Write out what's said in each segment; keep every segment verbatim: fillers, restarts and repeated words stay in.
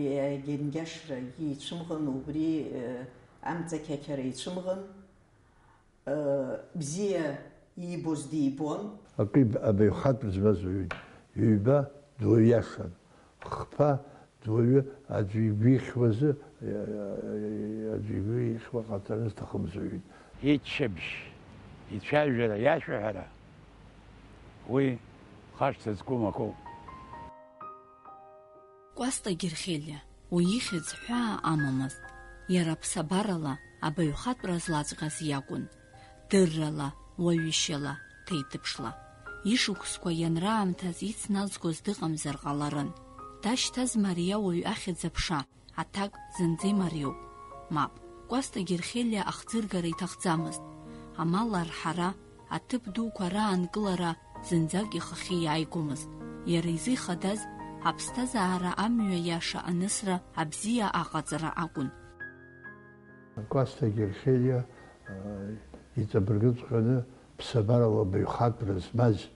Агьангьашра ицәымӷын, убри, э, амҵақьақьара ицәымӷын, э, бзиа иибоз дибон. Акы иб-, абаҩхатәра змаз уаҩын. Ҩба дуаҩ иашан. Хԥа дуаҩы аӡәы игәы ихьуазы, э, аӡәы игәы ихьуа ҟаҵаны зҭахымыз уаҩын. Иччабжь, ицәажәара, иашәаҳәара, уи хашҭа зқәым акоуп. Кәасҭа Герхелиа, уи ихьӡ ҳәаа амамызт. Иара ԥсабарала, абаҩхатәра злаҵәҟьаз иакәын. Дыррала, уаҩышьала, ҭеиҭыԥшла. Ишықәсқәа ианраамҭаз ицназгоз дыҟамзар ҟаларын. Дашьҭаз мариа уаҩ ахьӡ-аԥша, аҭак зынӡа имариоуп. Мап, Кәасҭа Герхелиа ахӡыргара иҭахӡамызт. Амал арҳара, аҭыԥ дуқәа раанкылара зынӡак ихахьы иааигомызт. Иара изы ихадаз аԥсҭазаара амҩа иаша анысра, абзиа аҟаҵара акәын. Кәасҭа Герхелиа, э, иҵабыргыҵәҟьаны ԥсабарала баҩхатәра змаз, э,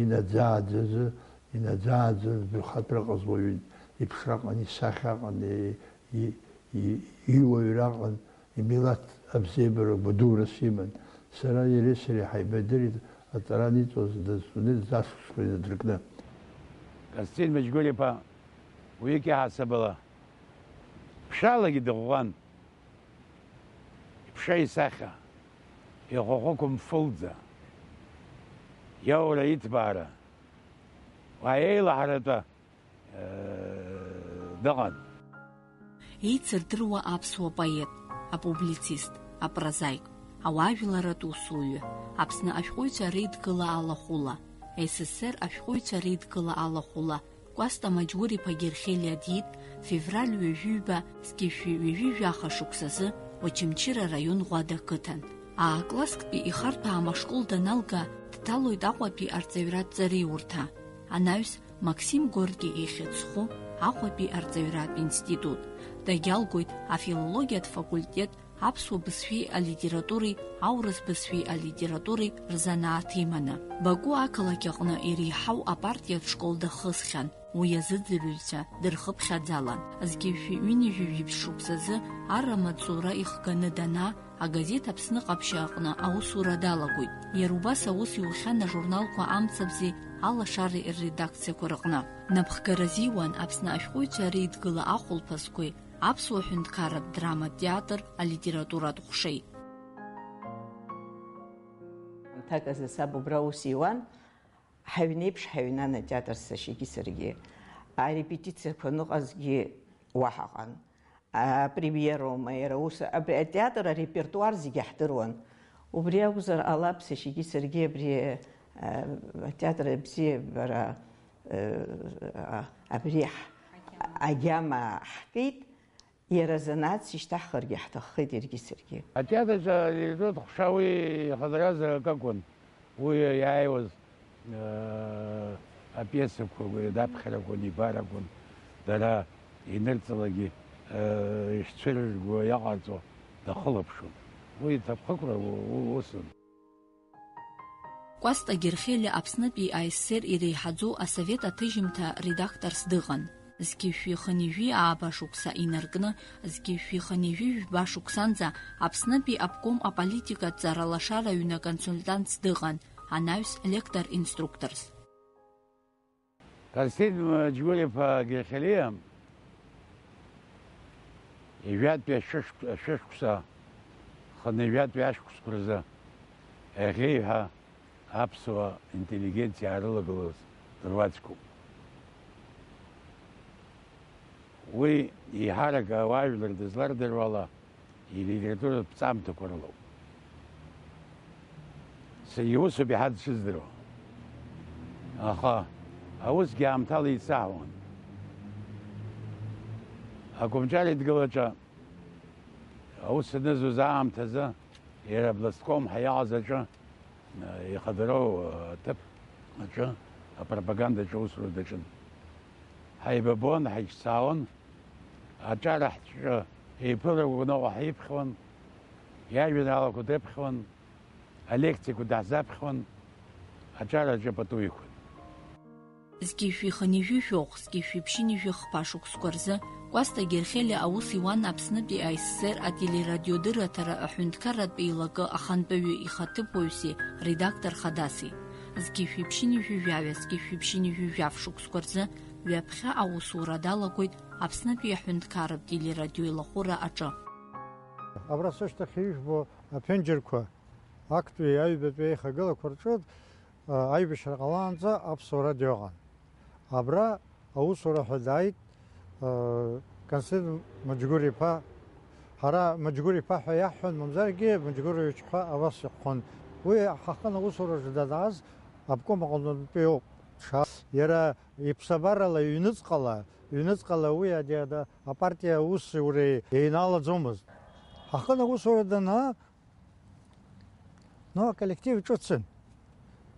инаӡааӡазы, инаӡааӡаз баҩхатәра ҟазлоҩын, иԥшраҟан, исахьаҟан, и-, и-, и-, иуаҩраҟан, имилаҭ абзиабара гәадурас иман. Сара иареи сареи ҳаибадырит, аҵара аниҵоз дызҿны, зашықәсқәа инадыркны. Костин Мыџьгәыр-иԥа уигьы ҳасабала ԥшалагьы дыӷәӷәан. Иԥша исахьа, ихәахәақәа мфылӡа, иаура иҭбаара, уаа еилаҳаратәы, э, дыҟан. Еицырдыруа аԥсуа поет, апублицист, апрозаик, ауаажәларратә усуҩы, Аԥсны ашәҟәыҩҩцәа реидгыла алахәыла, С С С Р ашәҟәыҩҩцәа реидгыла алахәыла, Кәасҭа Маџьгәыр-иԥа Герхелиа диит февраль ҩажәи ҩба, зқьи жәшәи ҩажәи жәаха шықәсазы Очамчыра араион Ӷәада ақыҭан. А-класстәи ихарҭәаам ашкол даналга, дҭалоит Аҟәатәи арҵаҩратә ҵареиурҭа, анаҩс Максим Горки ихьӡ зху Аҟәатәи арҵаҩратә институт. Дагьалгоит афилологиатә факультет аԥсуа бызшәеи алитературеи аурыс бызшәеи алитературеи рзанааҭ иманы. Баку ақалақь аҟны иреиҳау апартиатә школ дахысхьан, уи азыӡырҩцәа дырхыԥхьаӡалан. Зқьи жәшәи ҩынҩажәи жәиԥшь шықәсазы арра маҵзура ихганы данаа, агазеҭ Аԥсны ҟаԥшьы аҟны аусура далагоит. Иара убас аус иухьан ажурналқәа Амцабзи Алашареи рредакциақәа рыҟны. Напхгара зиуан Аԥсны ашәҟәыҩҩцәа реидгыла ахәылԥазқәеи аԥсуа ҳәынҭқарратә драматә театр алитературатә ҟәшеи. Аамҭак азы саб убра аус иуан, ҳаҩнеиԥш ҳаҩнан атеатр сашьагьы саргьы. Арепетициақәа ныҟазгьы уаҳа ҟан. Апремиероума, иара ус, абри атеатр арепертуар зегьы ҳдыруан. Убри акәзар ҟалап, сашьагьы саргьы абри, а, атеатр абзиабара, а, абри ҳ-, агьама ҳкит. Иара азанааҭс ишьҭаҳхыргьы ҳҭаххеит иаргьы саргьы. Атеатр аҿы иртәыз ҟәша уи ихадаразы акы акәын. Уи иааиуаз, э, апиесақәа, уи адаԥхьарақәа, анибарақәа, дара инырҵалакгьы, э, ишцәырырго иаҟарҵо дахылаԥшуан. Уи иҭаххықәра у-, у-, усын. Кәасҭа Герхелиа Аԥснытәи А С С Р иреиҳаӡоу асовет аҭыжьымҭа редакторс дыҟан. Зқьи жәшәи хынҩажәи ааба шықәса инаркны, зқьи жәшәи хынҩажәи жәба шықәсанӡа Аԥснытәи аобком аполитикатә ҵаралашара аҩны аконсультантс дыҟан, анаҩс лектор-инструкторс. Константин Џьгәыр-иԥа Герхелиа ҩажәатәи ашәышықә-, ашәышықәса, хынҩажәатәи ашықәсқәа рзы аӷьеҩҳәа аԥсуа интеллигенциа аарылагылаз дыруаӡәкуп. Уи еиҳарак ауаажәлар дызлардыруа ала, илитературатә ԥҵамҭақәа рылоуп. Саргьы усоуп иаҳа дшыздыруа. Аха аусгьы аамҭала еицаҳауан. Акомҿар идгылаҿы аус анызуз аамҭазы иара абластком ҳәа иҟаз аҿы, ихадароу аҭыԥ аҿы апропагандаҿы аусура даҿын. Ҳаибабон, ҳаиҿцаауан, аҿар ахьҵәҵәо еиԥылагәыгәныҟәа ҳиԥхьон, иажәеинраалақәа дрыԥхьон, алекциақәа даҳзаԥхьон, аҿар аҿы пату иқәын. Зқьи жәшәи хынҩажәи жәохә, зқьи жәшәи ԥшьынҩажәи хԥа шықәсқәа рзы Кәасҭа Герхелиа аус иуан Аԥснытәи А С С Р ателерадиодырраҭара аҳәынҭқарратә еилакы ахантәаҩы ихаҭыԥуаҩси редактор хадаси. Зқьи жәшәи ԥшьынҩажәи жәаҩа, зқьи жәшәи ԥшьынҩажәи жәаф шықәсқәа рзы ҩаԥхьа аусура далагоит Аԥснытәи аҳәынҭқарратә телерадиоилахәыра аҿы. Абра сышьҭахь ижәбо аԥенџьырқәа актәи аҩбатәи аихагылақәа рҿы, а, аибашьра ҟалаанӡа Аԥсуа радио ыҟан. Абра аусура ҳәа дааит, а, Константин Маџьгәыр-иԥа. Ҳара Маџьгәыр-иԥа ҳәа иаҳҳәон, мамзаргьы Маџьгәырович ҳәа абас иҳәон. Уи ҳахын аусураҿы данааз обком аҟынтәи ауп дшааз. Иара иԥсабарала, ҩныҵҟала, ҩныҵҟала уи ади-, ада-, апартиа аусуреи еинаалаӡомызт. Ҳахын аусура данаа, ну, аколлектив ҿыцын.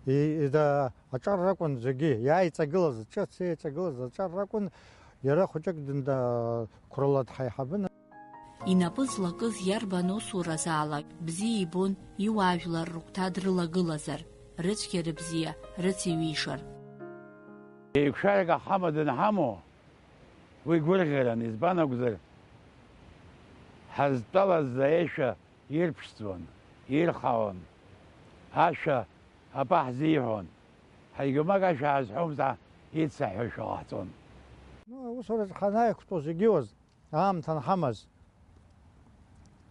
И-, и-, да-, аҿар ракәын зегьы, иааиҵагылаз, ҿыц еиҵагылаз аҿар ракәын, иара хәыҷык дында-, қәрала дҳаиҳабын. Инапы злакыз иарбан усуразаалак бзиа ибон иуаажәлар рыгәҭа дрылагылазар, рыцәгьара бзиа рыцеиҩишар. Еиқәшәарак аҳама данҳамоу, уи гәырӷьаран, избан акәзар, ҳазтәалаз аишәа ирԥшӡон, ирхаон, ашәа апа ҳзиҳәон, ҳаигьумак ашәа ҳазҳәомызт ҳәа ицаҳәашәа ҟаҳҵон. Ну, аусураҿы ҳанааиқәтәоз егьиуаз, аамҭа анҳамаз,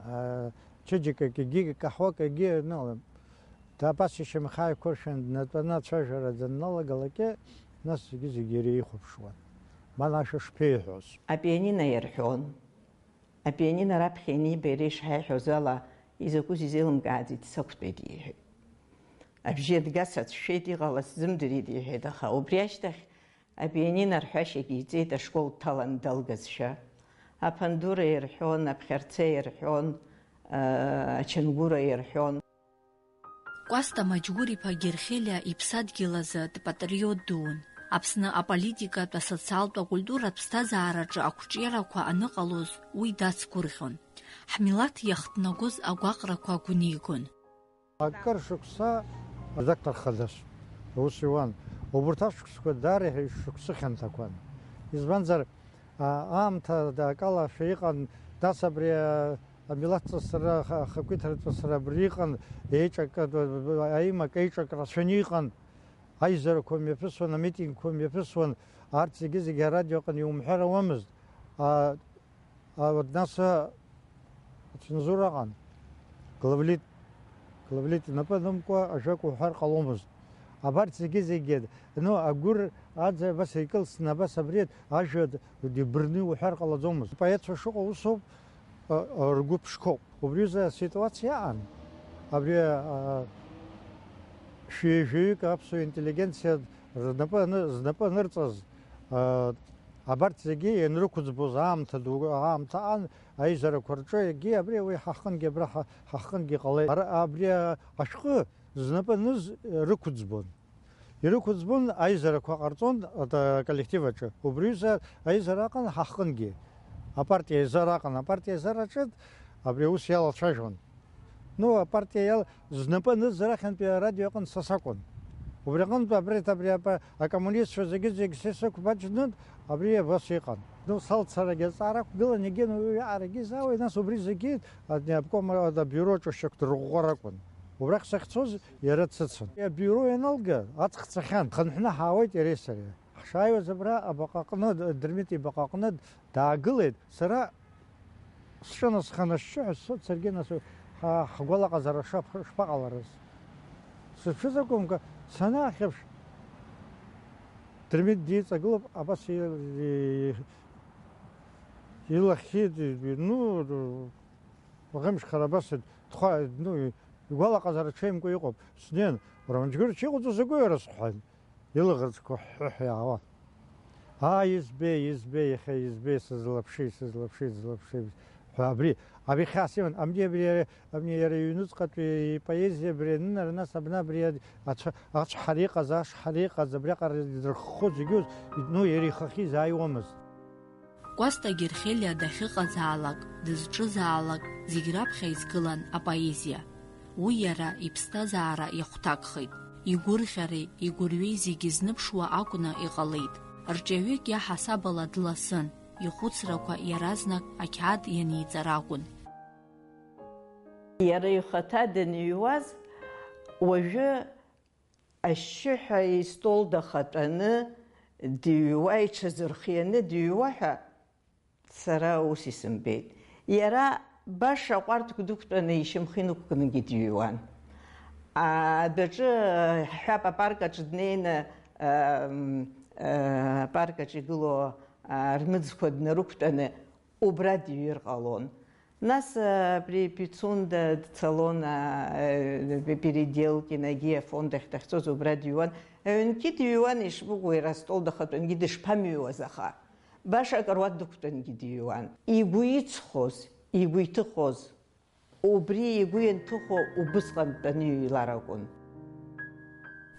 аа, чеиџьыкакгьы, каҳуакгьы аналым. Абас ишьамхы ааиқәыршәан, днатәаны ацәажәара данналагалакгьы, нас зегьы-зегьы иара ихәаԥшуан. Ман ашәа шԥеиҳәоз. Апианино иарҳәон. Апианино раԥхьа ианиба иара ишҳаиҳәоз ала, изакәыз изеилымкааӡеит, сақәтәеит, иҳәеит. Абжьы адга сацәшәеит, иҟалаз сзымдырит, иҳәеит, аха убри ашьҭахь апианино арҳәашьагьы иҵеит, ашкол дҭалан далгазшәа. Аԥандура ирҳәон, аԥхьарца ирҳәон, аа, ачангәыра ирҳәон. Кәасҭа Маџьгәыр-иԥа Герхелиа иԥсадгьыл азы дпатриот дуун. Аԥсны аполитикатә, асоциалтә, акультуратә ԥсҭазаараҿы ақәҿиарақәа аныҟалоз уи дацгәырӷьон. Ҳмилаҭ иахҭнагоз агәаҟрақәа гәнигон. Акыр шықәса редактор хадас аус иуан. Убырҭ ашықәсқәа даара ишықәсы хьанҭақәан. Избанзар, а, аамҭа акалашәа иҟан, нас абри, а, амилаҭ ҵысра, аха-, ахақәиҭра ҵысра абри иҟан, еиҿак-, аимак еиҿак рацәаны иҟан, аизарақәа мҩаԥысуан, амитингқәа мҩаԥысуан, арҭ зегьы-зегьы арадио аҟны иумҳәар ауамызт. А, а, вот нас, а, ацензура ыҟан. Главлит, главлит инапы анымкуа ажәак уҳәар ҟаломызт. Абарҭ зегьы-зегьы, ну, агәыр аӡа абас икылсны, абас абри ажәа д-, дибырны уҳәар ҟалаӡомызт. Апоетцәа шыҟоу усоуп, а, а, ргәы ԥшқоуп. Убри аҩыза аситуациа аан, абри, а, шәи-, жәаҩык аԥсуа интеллигенциа рнапы аны-, знапы анырҵаз, а, абарҭ зегьы ианрықәӡбоз аамҭа ду, аамҭа аан, аизарақәа рҿы егьи абри уи ҳахынгьы абра ҳа-, ҳахынгьы иҟалеит. Ара, абри ашәҟәы знапы аныз рықәӡбон. Ирықәӡбон, аизарақәа ҟарҵон ата-, аколлектив аҿы. Убри аҩыза аизара аҟан ҳахынгьы. Апартиа аизара аҟан. Апартиа аизараҿы абри аус иалацәажәон. Ну, апартиа иал-, знапы аныз арахьынтәи арадио аҟны са сакәын. Убри аҟынтә абри, абри апа-, акоммунистцәа зегьы-зегь са сықәбаџьнын, абри абас иҟан. Ну, салцарагьы аҵара ақәгылан, егьи уи аҟарагьы изаауеит, нас убри зегьы абни обком абиуро аҿы шьақәдырӷәӷәар акәын. Убрахь сахьцоз иара дсыцын. Абиуро ианалга, аҵх цахьан, хынҳәны ҳаауеит иареи сареи. Ҳшааиуаз абра абаҟаҟны, Дырмит ибаҟаҟны даагылеит, сара сҿынасхан ашьшьыҳәа сцоит, саргьы нас ҳа-, ҳгәалаҟазара шаԥ-, шԥаҟаларыз? Сыцәыӡ акәымкәа, санаахьаԥш, Дырмит диҵагылоуп, абас и-, и-, илахьи, ну, уаӷеимшхара абас дхәа-, ну, игәалаҟазара ҽеимкәа иҟоуп. Снеин, Рамаџьгәыр, иҟауҵо закәи уара сҳәан. Илаӷырӡқәа ҳәҳәа иаауан. Аа, избеи, избеи, иахьа избеи, сызлаԥши, сызлаԥши, сызлаԥши ҳәа абри, абри хьаас иман, абни, абри, абни иара иҩныҵҟатәи ипоезиа абри анынара, нас абна абри ацә-, ацәҳара иҟаз, ашҳара иҟаз, абриаҟара идырххо зегьы уз, ну, иара ихахьы изааиуамызт. Кәасҭа Герхелиа дахьыҟазаалак, дызҿызаалак, зегь раԥхьа изгылан апоезиа. Уи иара иԥсҭазаара иахәҭакхеит. Игәырӷьареи игәырҩеи зегьы зныԥшуа акәны иҟалеит. Рҿаҩык иаҳасаб ала дласын, ихәыцрақәа иаразнак ақьаад ианиҵар акәын. Иара ихаҭа даныҩуаз, уажәы ашьшьыҳәа истол дахатәаны дыҩуа, иҽазырхианы дыҩуа ҳәа сара ус исымбеит. Иара баша ҟәардәк дықәтәаны ишьамхы инықәкынгьы дыҩуан. Адәаҿы, ҳҳәап, апарк аҿы днеины, ам, а, апарк аҿы игылоу, а, рмыӡқәа днарықәтәаны убра дыҩыр ҟалон. Нас, а, абри Пицунда дцалон, а, а, Переделкино, Геофонд ахь дахьцоз убра дыҩуан. Аҩнгьы дыҩуан, ишбыгу, иара астол дахатәангьы дышԥамыҩуаз аха. Баша акаруаҭ дықәтәангьы дыҩуан. Игәы иҵхоз, игәы иҭыхоз, убри игәы ианҭыхо убысҟан дтәаны иҩлар акәын.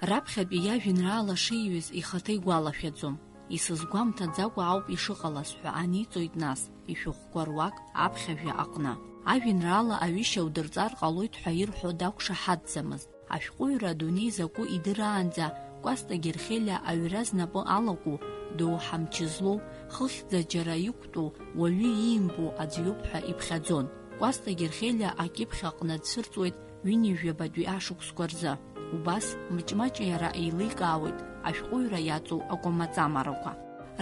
Раԥхьатәи иажәеинраала шиҩыз ихаҭа игәалашәаӡом. Исызгәамҭаӡакәа ауп ишыҟалаз ҳәа аниҵоит нас, ишәҟәқәа руак аԥхьажәа аҟны. Ажәеинраала аҩышьа удырҵар ҟалоит ҳәа ирҳәо дақәшаҳаҭӡамызт. Ашәҟәыҩҩра адунеи закәу идыраанӡа Кәасҭа Герхелиа аҩра знапы алаку, доуҳа мчы злоу, хыхьӡ џьара иқәтәоу, уаҩы иимбо аӡә иоуп ҳәа иԥхьаӡон. Кәасҭа Герхелиа акьыԥхь аҟны дцәырҵуеит ҩынҩажәабатәи ашықәсқәа рзы. Убас маҷ-маҷ иара еиликаауеит ашәҟәыҩҩра иаҵоу акәамаҵамарақәа.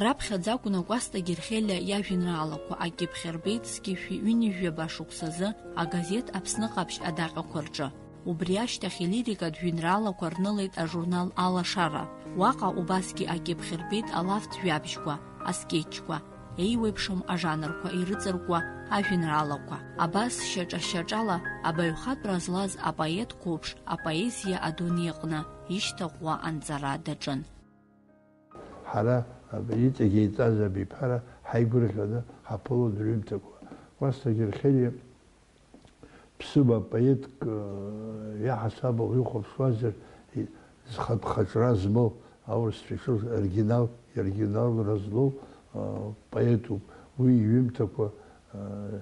Раԥхьаӡа акәны Кәасҭа Герхелиа иажәеинраалақәа акьыԥхь рбеит зқьи жәшәи ҩынҩажәаба шықәсазы агазеҭ Аԥсны Ҟаԥшь адаҟьақәа рҿы. Убри ашьҭахь илирикатә жәеинраалақәа рнылеит ажурнал Алашара. Уаҟа убасгьы акьыԥхь рбеит алафтә жәабжьқәа, аскетчқәа, еиуеиԥшым ажанрқәа ирыҵаркуа ажәеинраалақәа. Абас шьаҿа-шьаҿала абаҩхатәра злаз апоет қәыԥш апоезиа адунеи аҟны ишьҭаҟәуа анҵара даҿын. Ҳара, абри иҵегь еиҵаз абиԥара ҳаигәырӷьаны ҳаԥылон рҩымҭақәа. Кәасҭа Герхелиа ԥсыма поетк, э, иаҳасабала ихәаԥшуазар, и-, зхатә хаҿра змоу, аурысцәа ишырҳәо, оригинал, иоригиналра злоу, э, поетуп. Уи иҩымҭақәа, э,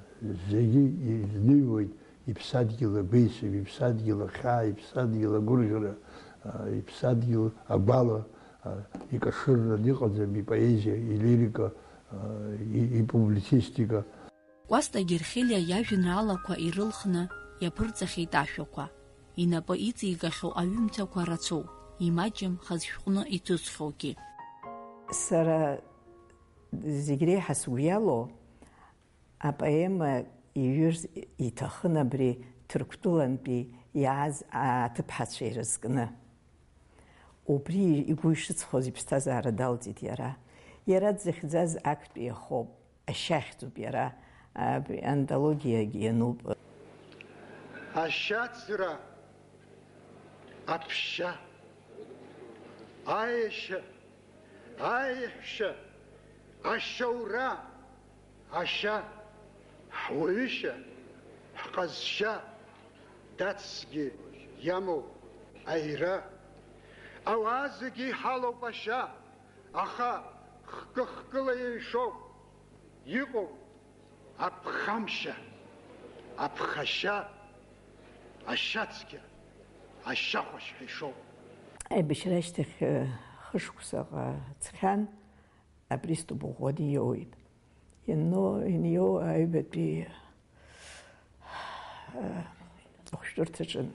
зегьы изныҩуеит иԥсадгьыл агәеисра, иԥсадгьыл ахьаа, иԥсадгьыл агәырӷьара, э, иԥсадгьыл агәала, икашырран иҟаӡам ипоезиа, илирика, и-, ипублицистика. Кәасҭа Герхелиа иажәеинраалақәа ирылхны иаԥырҵахьеит ашәақәа. Инапы иҵигахьоу аҩымҭақәа рацәоуп, имаҷым хазшәҟәны иҭысхьоугьы. Сара зегь реиҳа сгәы иалоу, апоема иҩырц иҭахын абри Ҭырқәтәылантәи иааз аҭыԥҳацәа ирызкны. Убри игәы ишыцхоз иԥсҭазаара далҵит иара. Иара дзыхьӡаз актәи ахоуп, ашьа ахьӡуп иара, абри антологиагьы иануп. Ашьацра, аԥшьа, аешьа, аеҳәшьа, ашьаура, ашьа, ҳуаҩышьа, ҳҟазшьа, дацгьы иамоуп аира. Ауаа зегьы иҳалоуп ашьа, аха хкы-хкыла еишоуп. Иҟоуп аԥхамшьа, аԥхашьа, ашьацқьа, ашьахәашь ҳәа ишоуп. Аибашьра ашьҭахь, э, хышықәсаҟа ҵхьан, априступ ӷәӷәаны иоуеит. Ианно-, ианиоу аҩбатәи, э, ахәшәтәырҭаҿын.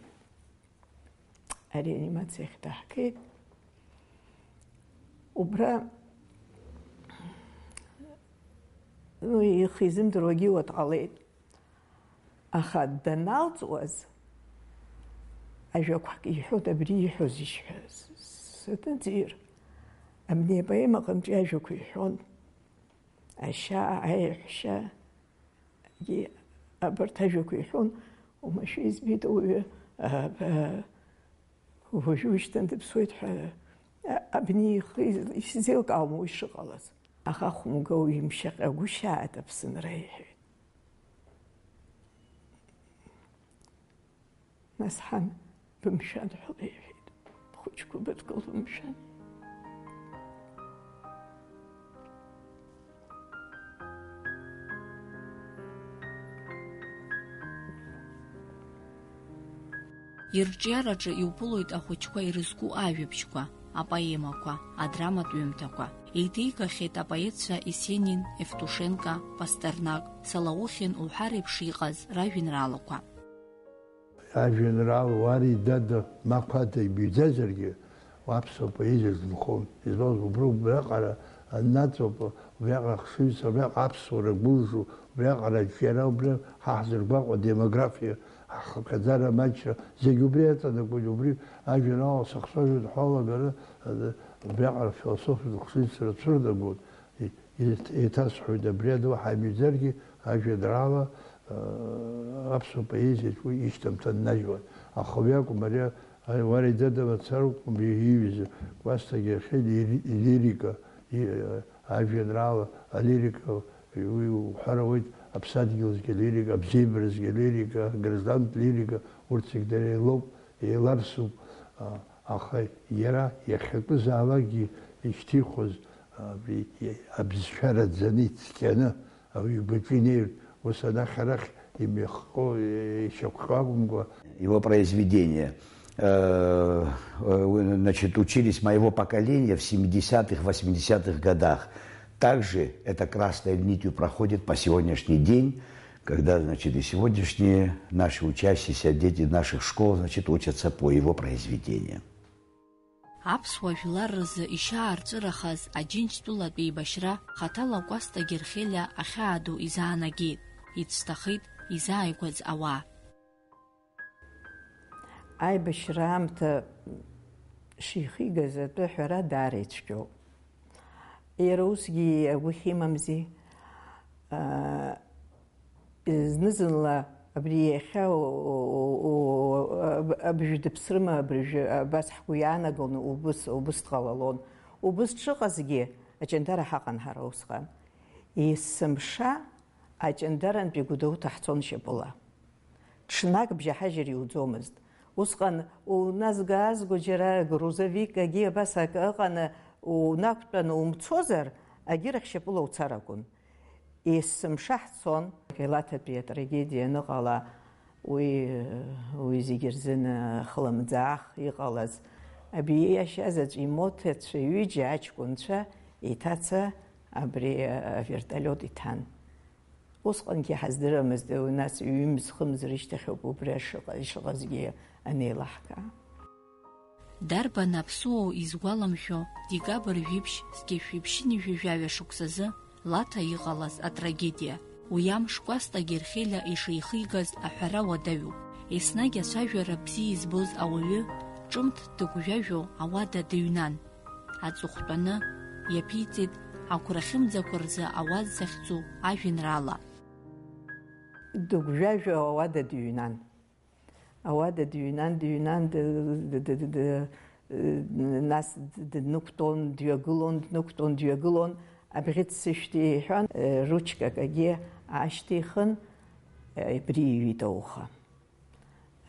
Ареанимациахь даҳгеит. Убра, ну, ихы изымдыруагьы уа дҟалеит. Аха даналҵуаз, ажәақәак иҳәон, абри ииҳәозишь ҳәа с-, санаӡыр. Абни апоемаҟынтәи ажәақәа иҳәон. Ашьа, аеҳәшьа, Абарҭ ажәақәа иҳәон, уамашәа избеит ауаҩы, а, а, уажәы ушьҭан дыԥсуеит ҳәа, а, абни ихы из-, исзеилкаауам уи шыҟалаз. Аха хәымга уҩымшьаҟьагәышьааит Аԥсынра, иҳәеит. Нас ҳан, бымшәан ҳәа леиҳәеит. Бхәыҷқәа быдкыл, бымшәан. Ирҿиараҿы иуԥылоит ахәыҷқәа ирызку ажәабжьқәа, апоемақәа, адраматә ҩымҭақәа. Еиҭеигахьеит апоетцәа Есенин, Евтушенко, Пастернак, Салаухин уҳәа реиԥш иҟаз ражәеинраалақәа. Ажәеинраала Уари Дада Мақәаҭа ибиӡазаргьы, аԥсуа поезиа зынхон. Избанзар, убри убриаҟара анаҵоуп, убриаҟара ахшыҩзцара, убриаҟара аԥсуара гәылжу, убриаҟара аҿиара, убри ҳа ҳзыргәаҟуа демографиа, ҳхыԥхьаӡара амаҷра, зегь убри аҵанакуеит, убри ажәеинраала сыхцәажәоит ҳәа алагара, убриаҟара афилософиатә хшыҩзцара цәырнагоит. Еиҭ-, еиҭасҳәоит, абри адау ҳаимыӡаргьы, ажәеинраала, аа, аԥсуа поезиаҿ уи ишьҭамҭа ннажьуан. Аха уи акәым, ари, а, Уари Дада мацара акәым иҩыза, Кәасҭа Герхелиа ири-, илирика, и-, а, ажәеинраала алирика, уи уҳәар ауеит, аԥсадгьылзгьы алирика, абзиабаразгьы алирика, аграждантә лирика, урҭ зегь дара еилоуп, еиларсуп, а, аха иара иахьакәызаалакгьы ишьҭихуаз, а, абри, абызшәа раӡаны ицқьаны, ауаҩгәаҿы инеиртә, ус анахь-арахь имҩахҟьо, ишьақәҟьо акәымкәа. Его произведения, э, э, значит, учились моего поколения в семидесятых, восьмидесятых годах. Также это красной нитью проходит по сегодняшний день, когда, значит, и сегодняшние наши учащиеся, дети наших школ, значит, учатся по его произведениям. Аԥсуа жәлар рзы ишьаарҵәырахаз Аџьынџьтәылатә еибашьра хаҭала Кәасҭа Герхелиа ахьаа ду изаанагеит, ицәҭахеит изааигәаз ауаа. Аибашьра аамҭа шихигаз атәы аҳәара даара ицәгьоуп. Иара усгьы агәы ахьимамзи, аа, Зны-зынла абри иахьа у-, у-, у-, аб-, абжә дыԥсрыма, абыржәы абас ҳгәы иаанагон, убыс, убыс дҟалалон. Убыс дшыҟазгьы, аҷандара ҳаҟан ҳара усҟан. Есымша аҷандарантәи Гәдоуҭа ҳцон шьапыла. Ҽнак бжьаҳажьыр иуӡомызт. Усҟан уназга-аазго џьара грузовик агьи абас акы ыҟаны, унақәтәаны умцозар, агьырахь шьапыла уцар акәын. Есымша ҳцон. Елаҭатәи атрагедиа аныҟала, уи, уи зегьы рзын хлымӡаах иҟалаз, абиашьа заҵә имоҭацәа ҩыџьа аҷкәынцәа иҭаца абри авертолиот иҭан. Усҟангьы ҳаздырамызт, уи нас ҩымз-хымз рышьҭахьоуп убри ашыҟа-, ишыҟазгьы анеилаҳкаа. Дарбан аԥсуоу изгәаламшәо, декабр жәиԥшь зқьи жәшәи ԥшьынҩажәи жәаҩа шықәсазы Лаҭа иҟалаз атрагедиа? Уи амш Кәасҭа Герхелиа ишихигаз аҳәара уадаҩуп. Еснагь ацәажәара бзиа избоз ауаҩы ҿымҭ дыгәжәажәо ауада дыҩнан. Аҵыхәтәаны иаԥиҵеит агәрахьымӡақәа рзы ауаз захьӡу ажәеинраала. Дыгәжәажәо ауада дыҩнан. Ауада дыҩнан, дыҩнан, ды-, ды-, ды-, ды-, ды-, нас днықәтәон, дҩагылон, днықәтәон, дҩагылон, абӷьыц сышәҭ иҳәан, ручка акагьы аашьҭихын, абри иҩит ауха.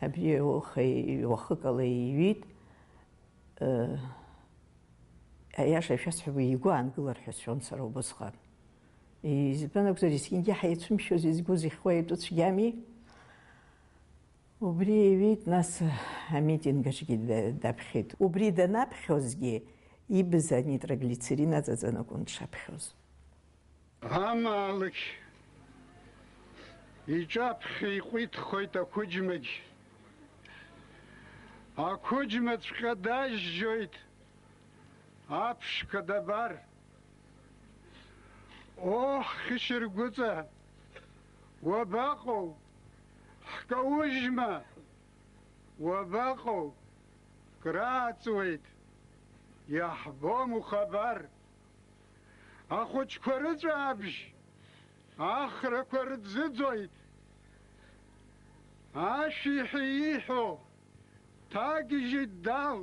Абри ауха уахыкала иҩит. Аиаша шәасҳәап, уи игәы аангылар ҳәа сшәон сара убысҟан. Избан акәзар, есқьынгьы ҳаицәымшәоз, изгәы зыхьуа итәы цәгьами? Убри иҩит, нас амитинг аҿгьы да-, даԥхьеит. Убри данаԥхьозгьы, ибз анитроглицерин аҵаҵаны акәын дшаԥхьоз. Амаалықь иҿаԥхьа иҟәиҭхоит ақәыџьмагь. Ақәыџьмаҵәҟьа дажьжьоит аԥшқа дабар. Оҳ, хьышьаргәыҵа, уабаҟоу? Ҳкаужьма, уабаҟоу? Крааҵуеит, иаҳбом ухабар. Ахәыҷқәа рыҵәаабжь ахрақәа рӡыӡоит. Ашәиҳәа ииҳәо ҭагьежьит Дал.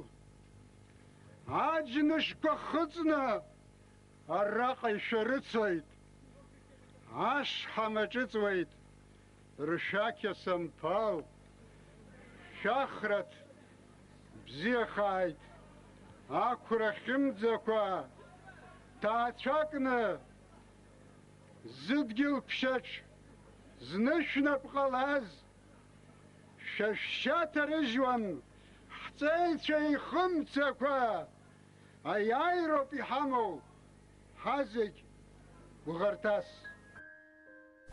Аџьнышқәа хыҵны араҟа ишәарыцоит. Ашҳам аҿыҵуеит ршәақь асамԥал. Шәахраҭ, бзиахааит, ақәра хьымӡақәа ҭаацәакны, зыдгьыл ԥшьаҿ зны шәнап ҟалаз, Шәшьа ҭарыжьуан ҳҵеицәа ихымцақәа, аиааироуп иҳамоу ҳазегь гәыӷырҭас.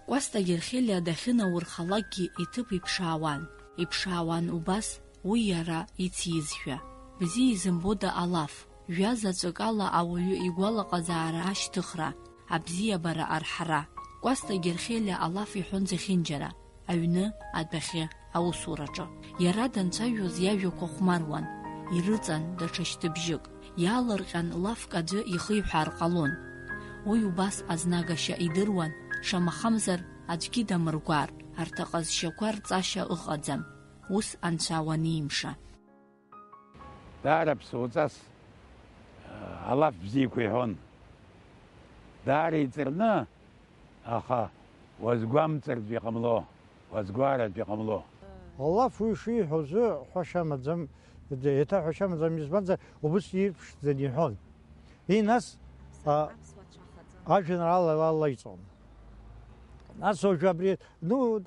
Кәасҭа Герхелиа дахьынаурхалакгьы иҭыԥ иԥшаауан. Иԥшаауан убас уи иара ицизшәа. Бзиа изымбода алаф, жәа заҵәык ала ауаҩы игәалаҟазаара ашьҭыхра, абзиабара арҳара. Кәасҭа Герхелиа алаф иҳәон зехьынџьара, аҩны, адәахьы, аусураҿы. Иара данцәажәоз иажәақәа хәмаруан, ирыҵан даҽа шьҭыбжьык. Иаалырҟьан лафк аӡәы ихиҳәаар ҟалон. Уи убас азнагашьа идыруан, шамахамзар, аӡәгьы дамыргәаар, арҭ аҟазшьақәа рҵашьа ыҟаӡам, ус анцәа уанимша. Даара ԥсуаҵас, алаф бзиақәа иҳәон. Даара иҵырны, аха уазгәамҵыртә иҟамло, уазгәааратә иҟамло. Алаф уи шиҳәозы ҳәашьа амаӡам, еиҭаҳәашьа амаӡам, избанзар, убыс ирԥшӡаны иҳәон. Уи нас, а, ажәеинраала алалеиҵон. Нас уажәы абри, ну,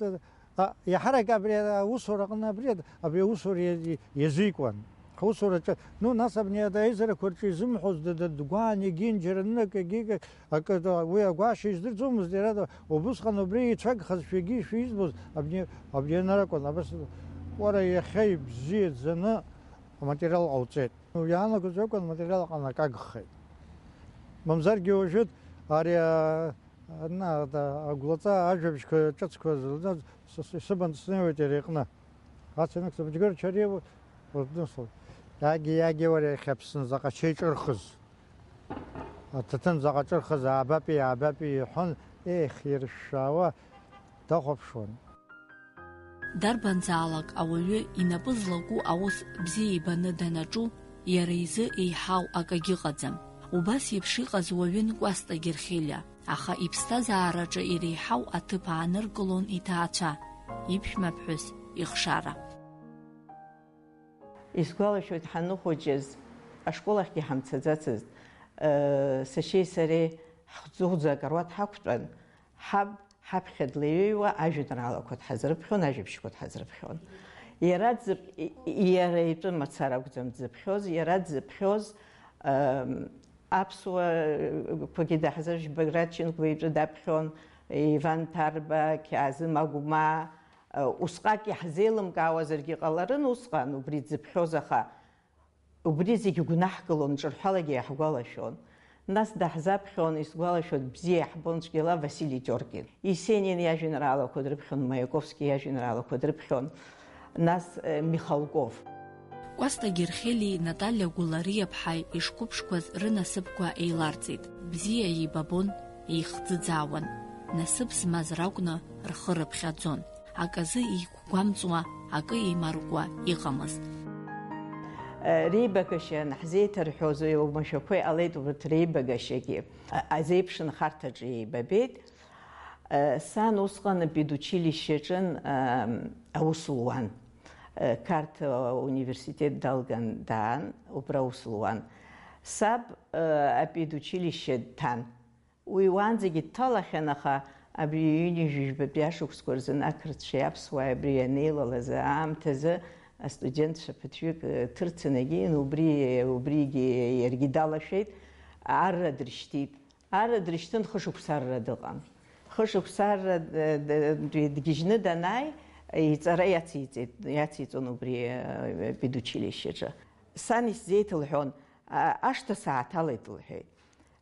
А, иаҳарак абри аусураҟны абри, абри аусура иа-, иа-, иазикуан. Ҳусураҿы, ну, нас абни аизарақәа рҿы изымҳәоз, д-, д-, дгәаан егьин џьара нык, егьик акы, д-, уи агәашьа издырӡомызт иара, д-, убысҟан убри ицәагхазшәагьы шәизбоз абни, абни анаракәын, абас уара иахьа ибзиаӡаны аматериал ҟауҵеит. Ну, иаанагоз акәын, аматериал аҟны акы агхеит. Мамзаргьы уажәы ари, а, Ана, да, агәлаҵа ажәабжьқәа ҿыцқәа зылӡаз с-, с-, исыбан снеиуеит иара иҟны. Ацәанак сыбжьгырчариу урдныслоит. Иаги, иаги, уара иахьа Аԥсны заҟа чеиҿырхыз, аҭаҭын заҟа ҿырхыз, аабапи, аабапи иҳәон, ех, иршәшәаауа дахәаԥшуан. Дарбанзаалак ауаҩы инапы злаку аус бзиа ибаны данаҿу, иара изы еиҳау акагьы ыҟаӡам. Убас еиԥш иҟаз уаҩын Кәасҭа Герхелиа, аха иԥсҭазаараҿы иреиҳау аҭыԥ ааныркылон иҭаацәа, иԥшәмаԥҳәыс, ихшара. Исгәалашәоит, ҳаныхәыҷыз, ашкол ахьгьы ҳамцаӡацызт, сашьеи сареи ҳхәӡы-хәӡы акаруаҭ ҳақәтәан, ҳаб ҳаԥхьа длеиҩеиуа ажәеинраалақәа дҳазрыԥхьон, ажәабжьқәа дҳазрыԥхьон. Иара дзыԥ-, и-, иара итәы мацара акәӡам дзыԥхьоз, иара дзыԥхьоз, ам, аԥсуақәагьы даҳзыржь, Баграт Шьынқәба итәы даԥхьон, Иван Ҭарба, Қьаазым Агәмаа, усҟак иаҳзеилымкаауазаргьы ҟаларын усҟан убри дзыԥхьоз, аха Убри зегь гәнаҳгалон, ҿырҳәалагьы иаҳгәалашәон. Нас даҳзаԥхьон, исгәалашәоит, бзиа иаҳбон цәгьала Васили Ҷоркин. Есенин иажәеинраалақәа дрыԥхьон, Маиаковски иажәеинраалақәа дрыԥхьон, нас, э, Михалков. Кәасҭа Герхелии Наталиа Гәылариаԥҳаи ишқәыԥшқәаз рынасыԥқәа еиларҵеит. Бзиа еибабон, еихӡыӡаауан. Насыԥ змаз ракәны рхы рыԥхьаӡон. Аказы еиқәгәамҵуа, акы еимаркуа иҟамызт. Реибагашьа анҳзеиҭарҳәоз, уамашәақәа иҟалеит урҭ реибагашьагьы. Азеиԥшнхарҭаҿы еибабеит. Сан усҟан апедучилищеаҿын аус луан. Қарҭ университет далган даан, убра аус луан. Саб апедучилище дҭан. Уи уаанӡагьы дҭалахьан, аха абри ҩынҩажәижәбатәи ашықәсқәа рзын ақырҭцәеи аԥсуааи абри ианеилалаз аамҭазы астудентцәа ԥыҭҩык, э, ҭырцын егьин, убри, убригьы иаргьы далашәеит, арра дрышьҭит. Арра дрышьҭын, хышықәса арра дыҟан. Хышықәса арра д-, д-, д-, дгьежьны данааи, иҵара иациҵеит, иациҵон убри, э, педучилищеҿы. Сан исзеиҭ лҳәон, а-, ашҭа сааҭалеит лҳәеит.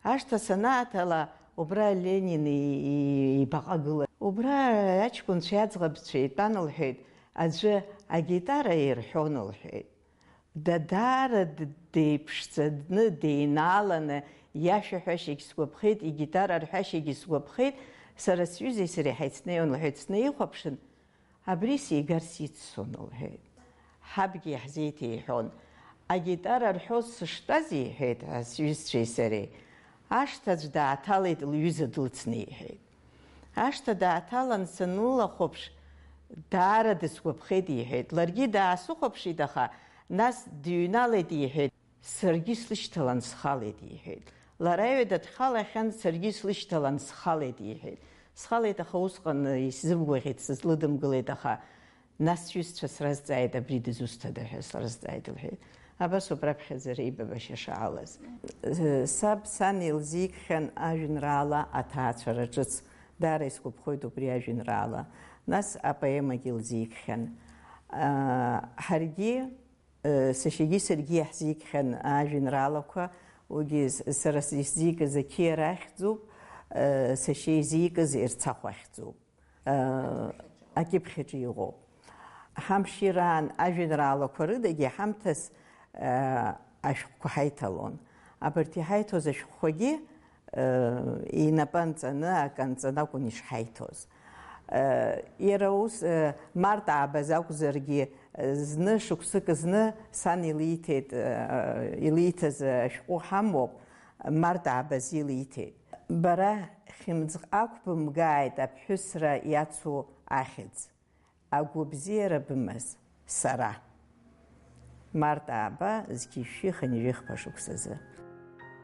Ашҭа санааҭала, убра Ленин и-, и-, ибаҟа гылан. Убра аҷкәынцәеи аӡӷабцәеи итәан, лҳәеит, аӡәы агитара ирҳәон, лҳәеит. Дадаара д-, деиԥшӡаны, деинааланы, иашәаҳәашьагь сгәаԥхеит, игитара арҳәашьагьы сгәаԥхеит, сара сҩызеи сареи ҳаицнеиуан, лҳәеит, снаихәаԥшын, Абри сигарц иццон, лҳәеит. Ҳабгьы иаҳзеиҭеиҳәон. Агитара рҳәоз сыштәаз, иҳәеит, сҩызцәеи сареи, ашҭаҿ дааҭалеит лҩыза длыцны, иҳәеит. Ашҭа дааҭалан санлылахәаԥш, даара дысгәаԥхеит, иҳәеит. Ларгьы даасыхәаԥшит, аха нас дыҩналеит, иҳәеит. Саргьы слышьҭалан схалеит, иҳәеит. Лара аҩада дхалахьан, саргьы слышьҭалан схалеит, иҳәеит. Схалеит, аха усҟан исзымгәаӷьит, сызлыдымгылеит, аха Нас сҩызцәа сразҵааит, абри дызусҭада ҳәа сразҵааит, лҳәеит. Абас ауп раԥхьаӡа реибабашьа шаалаз. Саб сан илзикхьан ажәеинраала аҭаацәара ҿыц. Даара исгәаԥхоит убри ажәеинраала. Нас апоемагьы лзикхьан. Ҳаргьы, сашьагьы саргьы иаҳзикхьан ажәеинраалақәа, уигьы сара исзикыз ақьиара ахьӡуп, сашьа изикыз Ерцахә ахьӡуп. Акьыԥхь аҿы иҟоуп. Ҳамшираан ажәеинраалақәа рыдагьы ҳамҭас ашәҟәқәа ҳаиҭалон. Абарҭ иҳаиҭоз ашәҟәқәагьы инапы анҵаны, акы анҵаны акәын ишҳаиҭоз. Иара ус, март аабаз акәзаргьы, зны шықәсык зны сан илиҭеит, илиҭаз ашәҟәы ҳамоуп, март аабаз илиҭеит. Бара хьымӡӷ ақәбымгааит аԥҳәысра иацу ахьӡ, агәабзиара бымаз, сара. Март ааба зқьи жәшәи хынҩажәи хԥа шықәсазы.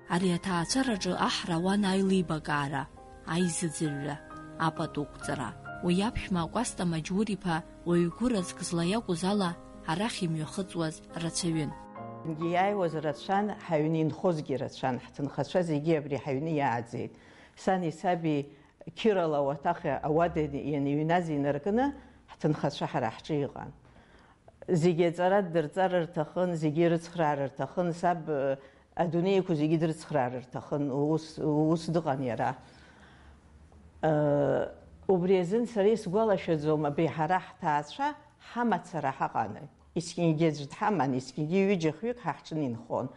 Ари аҭаацәараҿы аҳра ауан аилибакаара, аизыӡырҩра, апату қәҵара. Уи аԥшәма Кәасҭа Маџьур-иԥа уаҩ гәыразк злаиакәыз ала арахь имҩахыҵуаз рацәаҩын. Иааиуаз рацәан, ҳаҩны инхозгьы рацәан, ҳҭынхацәа зегьы абри ҳаҩны иааӡеит. Сани саби қьырала ауаҭах ауада ианыҩназ инаркны, ҳҭынхацәа ҳара ҳҿы иҟан. Зегьы аҵара ддырҵар рҭахын, зегьы ирыцхраар рҭахын, саб, э, адунеи иқәу зегьы дрыцхраар рҭахын, ус, ус дыҟан иара. Э, убри азын сара исгәалашәаӡом, абри ҳара ҳҭаацәа ҳамацара ҳаҟаны, есқьынгьы аӡә дҳаман, есқьынгьы ҩыџьа-хҩык ҳа ҳҿы инхон.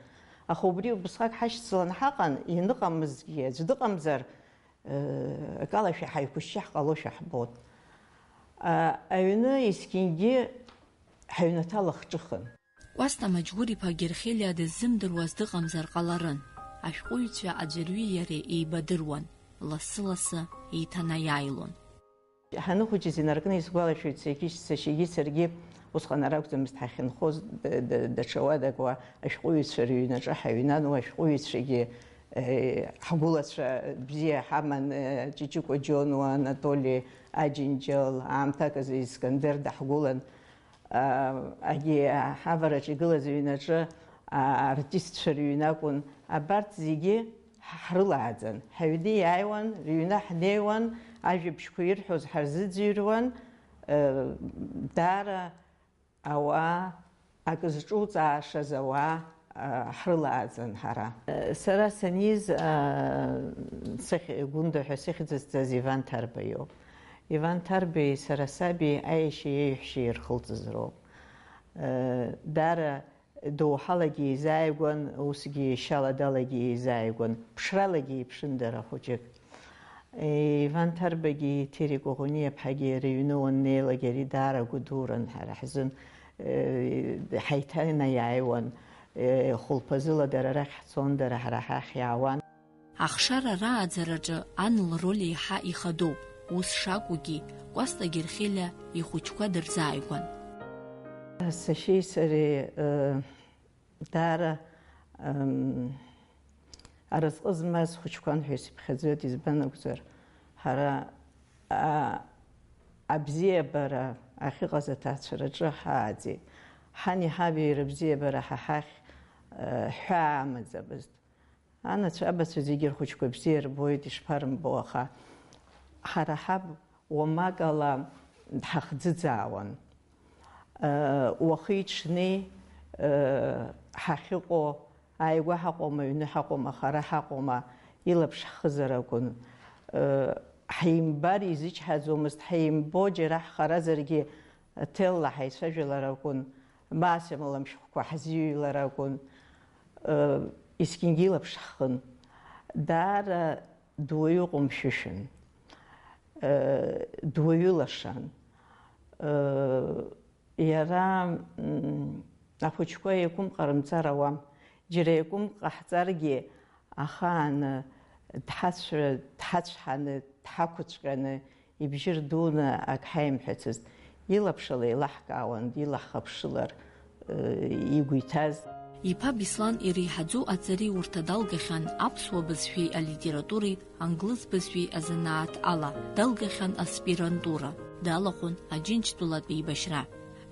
Аха убри убысҟак ҳашьцылан ҳаҟан, ианыҟамызгьы аӡә дыҟамзар, акалашәа ҳаиқәышьшьы ҳҟалошәа ҳбон. Аҩны есқьынгьы ҳаҩнаҭа лахҿыхын. Кәасҭа Маџьгәыр-иԥа Герхелиа дыззымдыруаз дыҟамзар ҟаларын. Ашәҟәыҩҩцәа аӡәырҩи иареи еибадыруан, лассы-лассы еиҭанаиааилон. Ҳаныхәыҷыз инаркны исгәалашәоит, сашьагьы саргьы усҟан ара акәӡамызт ҳахьынхоз, даҽа уадак уа ашәҟәыҩҩцәа рыҩнаҿы ҳаҩнан, уа ашәҟәыҩҩцәагьы ҳгәылацәа бзиа ҳаман, Ҷыҷыкәа Џьонуа, Анатоли Аџьынџьал, аамҭак азы Искандер даҳгәылан. Агьи ҳавараҿ игылаз аҩнаҿы аартистцәа рыҩн акәын. Абарҭ зегьы ҳрылааӡан, ҳаҩны иааиуан, рыҩны ҳнеиуан, ажәабжьқәа ирҳәоз ҳарзыӡырҩуан, даара ауаа, акы зҿуҵаашаз ауаа, ҳрылааӡан ҳара. Сара саниз, сыхь-, Гәында ҳәа сыхьӡызҵаз Иван Ҭарба иоуп. Иван Ҭарбеи сара саби аиашьеи аиҳәшьеи ирхылҵыз роуп. Даара доуҳалагьы еизааигәан, усгьы шьаладалагьы еизааигәан, ԥшралагьы иԥшын дара хәыҷык. Иван Ҭарбагьы Ҭери Коӷониаԥҳагьы рыҩны уаннеилак ари даара гәыдуран ҳара ҳзын, ҳаиҭанаиааиуан, хәылԥазыла дара рахь ҳцон, дара ҳара ҳахь иаауан. Ахшара рааӡараҿы ан лроль еиҳа ихадоуп, ус шакәугьы, Кәасҭа Герхелиа ихәыҷқәа дырзааигәан. Сашьеи сареи, даара, ам, аразҟы змаз хәыҷқәан ҳәа исыԥхьаӡоит, избан акәзар, ҳара, а, абзиабара ахьыҟаз аҭаацәараҿы ҳааӡеит. Ҳани ҳаби рыбзиабара ҳа ҳахь, а, ҳәаа амаӡамызт. Анацәа, абацәа зегьы рхәыҷқәа бзиа рбоит, ишԥарымбо, аха ҳара ҳаб уамак ала дҳахӡыӡаауан. Уахи-ҽни ҳахьыҟоу, ааигәа ҳаҟоума, аҩны ҳаҟоума, хара ҳаҟоума, илаԥш ҳхызар акәын. Ҳимбар изычҳаӡомызт, ҳимбо џьара ҳхаразаргьы, ҭелла ҳаицәажәалар акәын, ма асымала мшәҟәқәа ҳзыҩлар акәын, есқьынгьы илаԥш ҳхын. Даара дуаҩы ҟәымшәышәын, дуаҩы лашан. Иара, м, ахәыҷқәа еиқәымҟарымҵар ауам. Џьара еиқәымҟ ҟаҳҵаргьы, ахааны дҳацәра-, дҳацәҳаны, дҳақәыҵәҟьаны, ибжьы рдуны ак ҳаимҳәацызт. Илаԥш ала еилаҳкаауан, илаҳхыԥшылар, э, игәы иҭаз. Иԥа Беслан иреиҳаӡоу аҵареиурҭа далгахьан аԥсуа бызшәеи алитературеи англыз бызшәеи азанааҭ ала, далгахьан аспирантура, далахәын Аџьынџьтәылатә еибашьра.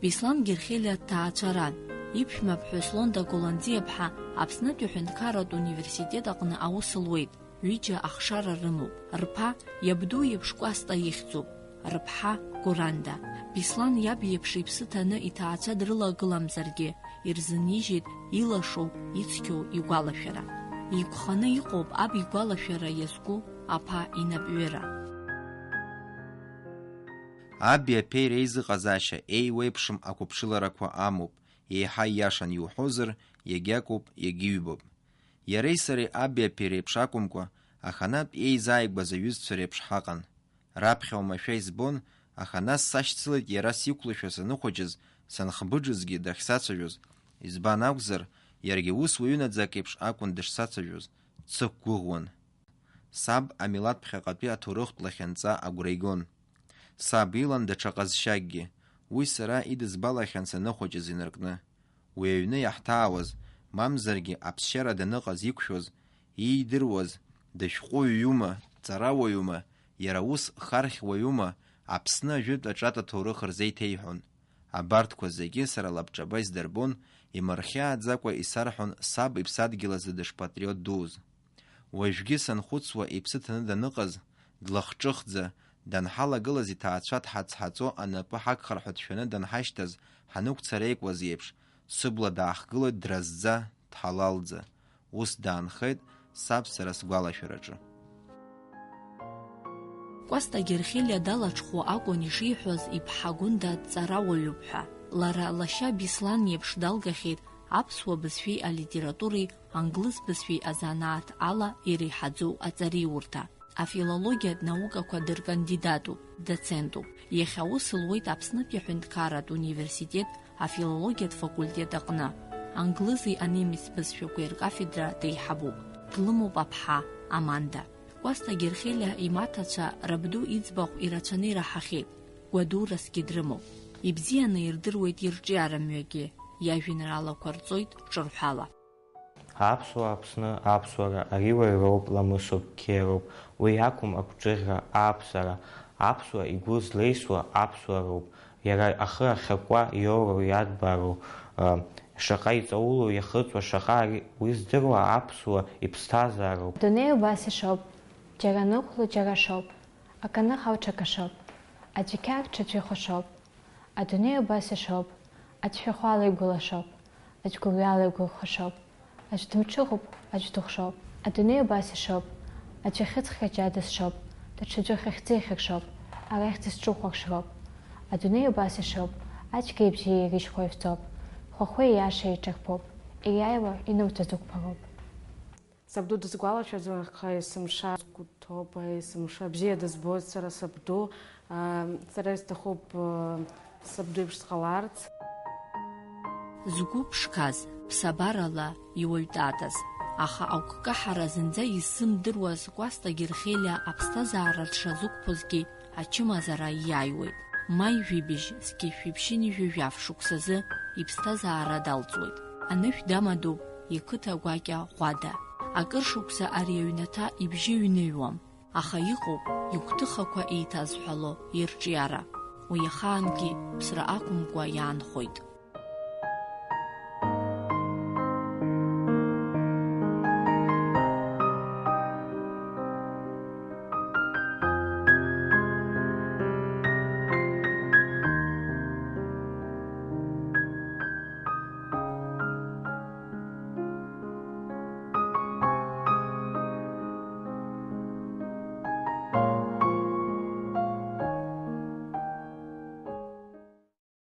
Беслан Герхелиа дҭаацәаран. Иԥшәма ԥҳәыс Лонда Голанӡиаԥҳа Аԥснытәи аҳәынҭқарратә университет аҟны аус луеит. Ҩыџьа ахшара рымоуп. Рԥа иабду иеиԥш Кәасҭа ихьӡуп. Рыԥҳа Гуранда. Беслан иаб иеиԥш иԥсы ҭаны иҭаацәа дрылагыламзаргьы, ирзынижьит илашоу, ицқьоу игәалашәара. Игәханы иҟоуп аб игәалашәара иазку аԥа инапҩыра. Аби аԥеи реизыҟазаашьа еиуеиԥшым ақәыԥшыларақәа амоуп, еиҳа ииашан иуҳәозар, иагьакоуп, иагьыҩбоуп. Иареи сареи аби аԥеи реиԥш акәымкәа, аханатә еизааигәаз аҩызцәа реиԥш ҳаҟан. Раԥхьа оумашәа избон, аха нас сашьцылеит иара сиқәлашәа саныхәыҷыз, санхбыџызгьы дахьсацәажәоз. Избан акәзар, иаргьы ус уаҩы наӡак еиԥш акәын дышсацәажәоз, дсықәгәыӷуан. Саб амилаҭ ԥхьаҟатәи аҭоурыхтә лахьынҵа агәра игон. Саб илан даҽа ҟазшьакгьы, уи сара идызбалахьан саныхәыҷыз инаркны. Уи аҩны иаҳҭаауаз, мамзаргьы аԥсшьара даныҟаз иқәшәоз, иидыруаз, дышәҟәыҩҩума, ҵарауаҩума, иара ус хархь уаҩума, Аԥсны ажәытә аҿатә аҭоурых рзеиҭеиҳәон. Абарҭқәа зегьы сара лабҿаба исдырбон, имырхьааӡакәа исарҳәон саб иԥсадгьыл азы дышпатриот дуз. Уажәгьы санхәыцуа иԥсы ҭаны даныҟаз, длахҿыхӡа, данҳалагылаз иҭаацәа дҳацҳаҵо анапы ҳагхар ҳәа дшәаны данҳашьҭаз, ҳанықәцареикуаз еиԥш, сыбла даахгылоит дразӡа, дҳалалӡа. Ус даанхеит саб сара сгәалашәараҿы. Кәасҭа Герхелиа далаҽхәо акәын ишиҳәоз иԥҳа Гәында дҵарауаҩуп ҳәа. Лара лашьа Беслан иеиԥш далгахьеит аԥсуа бызшәеи алитературеи англыз бызшәеи азанааҭ ала иреиҳаӡоу аҵареиурҭа. Афилологиатә наукақәа дыркандидатуп, доцентуп. Иахьа аус луеит Аԥснытәи аҳәынҭқарратә университет афилологиатә факультет аҟны. Англызи анемец бызшәақәеи ркафедра деиҳабуп. Длымоуп аԥҳа, Аманда. Кәасҭа Герхелиа имаҭацәа рабду иӡбахә ирацәаны ираҳахьеит, гәадурасгьы дрымоуп. Ибзианы ирдыруеит ирҿиара мҩагьы, иажәеинраалақәа рҵоит ҿырҳәала. Аԥсуа Аԥсны, аԥсуара, ари уаҩроуп, ламысуп, қьероуп, уи акәым агәҿыӷьра, ааԥсара, аԥсуа игәы злеисуа аԥсуароуп, иара ахы ахьакуа иоуроу иадбароу, ы, шаҟа иҵаулоу иахыҵуа, шаҟа ари уи здыруа аԥсуа иԥсҭазаароуп. Адунеи убас ишоуп, џьара ныхәла, џьара шоуп, акы аныхау ҽак ашоуп, аӡә иқьар ҽаӡә ихәашоуп. Адунеи убас ишоуп, аӡә шәахәала игәылашоуп, аӡә гәырҩала игәылхәашоуп, аӡә дымҽыхуп, аӡә дыхшоуп. Адунеи убас ишоуп, аӡә ихьыӡ хьаџьа дысшоуп, даҽаӡәы хьыхьӡы ихьыршоуп, арахь дызҿыхәаршроуп. Адунеи убас ишоуп, ацәгьеи абзиеи ирыжьхәа ифҵоуп, хәахәеи иашеи иҿарԥоуп, ириааиуа инауҭаз ықәԥароуп. Сабду дысгәалашәаӡом, аха есымша сгәы ҭоуп, есымша бзиа дызбоит сара сабду. Аа, сара исҭахуп, аа, сабду еиԥш сҟаларц. Згәы ԥшқаз, ԥсабарала иуаҩтәатаз, аха агәкаҳара зынӡа иззымдыруаз Кәасҭа Герхелиа аԥсҭазаара дшазықәԥозгьы ачымазара ииааиуеит. Маи жәибжь зқьи жәшәи ԥшьынҩажәи жәаф шықәсазы иԥсҭазаара далҵуеит. Анышә дамадоуп иқыҭа гәакьа Ӷәада. Акыр шықәса ари аҩнаҭа ибжьы ҩныҩуам, аха иҟоуп игәҭыхақәа еиҭазҳәало ирҿиара. Уи ахаангьы ԥсра ақәымкәа иаанхоит.